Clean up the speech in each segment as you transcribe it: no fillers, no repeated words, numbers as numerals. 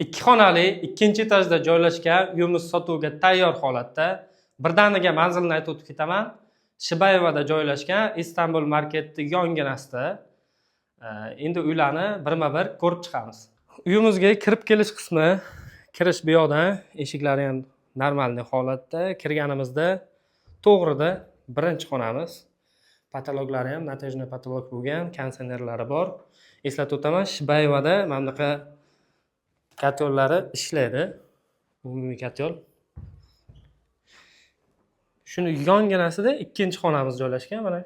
Ikki xonali, ikkinchi etajda joylashgan uyimiz sotuvga tayyor holatda. Birdaniga manzilini aytib o'tib ketaman. Shibayevada joylashgan, Istanbul marketni yonginasida. Endi uylarni birma-bir ko'rib chiqamiz. Uyimizga kirib kelish qismi, kirish bu yoqdan, eshiklari ham нормальный holatda. Kirganimizda to'g'rida birinchi xonamiz. Потолок lari ham натяжной потолок bo'lgan, konditsionerlari bor. Eslatib o'taman, Shibayevada mana bunaqa котёл lari ishlaydi. Umumiy котёл. Shuni yonginasida ikkinchi xonamiz joylashgan mana.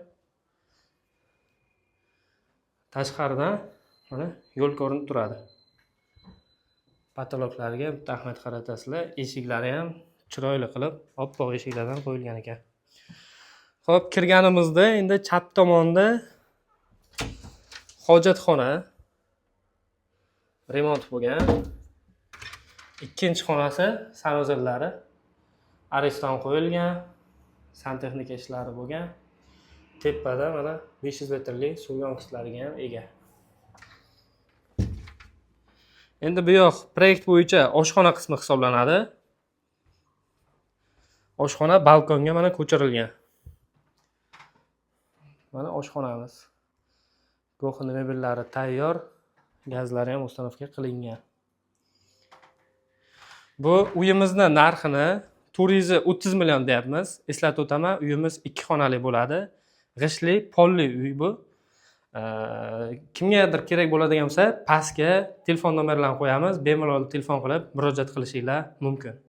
Tashqaridan mana yo'l ko'rinib turadi. Потолок lariga bitta ahamiyat qaratasizlar. Eshiklari ham chiroyli qilib, oppoq eshiklardan qo'yilgan ekan. Xo'p, kirganimizda endi chap tomonda hojatxona remont bo'lgan. Ikkinchi xonasi, санузел lari. Ariston qo'yilgan, santexnika ishlari bo'lgan. Tepada mana 500 litrli suv yonqichlariga ham ega. Endi bu yoq proyekt bo'yicha oshxona qismi hisoblanadi. Oshxona balkonga mana ko'chirilgan. Mana oshxonamiz. Кухня mebellari tayyor, gazlari ham установка qilingan. Bu uyimizni narxini 430 million deyapmiz. Eslatib o'taman, uyimiz ikki xonali bo'ladi. G'ishtli, polli uy bu. Kimgadir kerak bo'ladigan bo'lsa, pastga telefon nomerlarini qo'yamiz. Bemalol telefon qilib murojaat qilishinglar mumkin.